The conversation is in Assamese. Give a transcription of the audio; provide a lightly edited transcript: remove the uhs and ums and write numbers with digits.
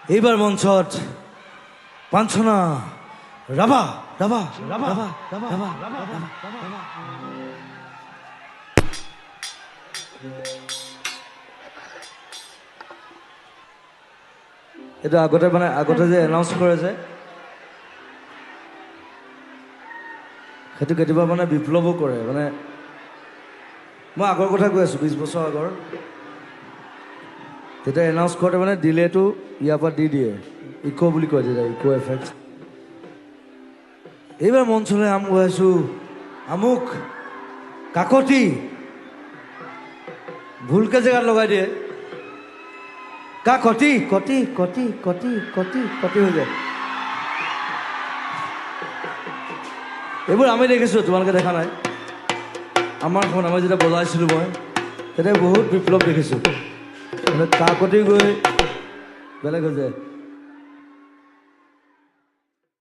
এইবাৰ মঞ্চত পাঞ্চনা ৰাভা ৰাভা ৰাভা ৰাভা ৰাভা। এইটো আগতে মানে আগতে যে এনাউন্স কৰে যে, সেইটো কেতিয়াবা মানে বিপ্লৱো কৰে। মানে মই আগৰ কথা কৈ আছোঁ, 20 বছৰ আগৰ। তেতিয়া এনাউন্স কৰোঁতে মানে ডিলেটো ইয়াৰ পৰা দি দিয়ে, ইক' বুলি কয় তেতিয়া, ইক' এফেক্ট। এইবাৰ মঞ্চলৈ আম গৈ আছোঁ, আমুক কাকতি ভুলকে জেগাত লগাই দিয়ে, কাকতি কতি কতি কতি কতি কতি হৈ যায়। এইবোৰ আমি দেখিছোঁ, তোমালোকে দেখা নাই। আমাৰ সময়ত আমি যেতিয়া বজাইছিলোঁ মই, তেতিয়া বহুত বিপ্লৱ দেখিছোঁ। মানে কাকতি গৈ বেলেগ হৈ যায়।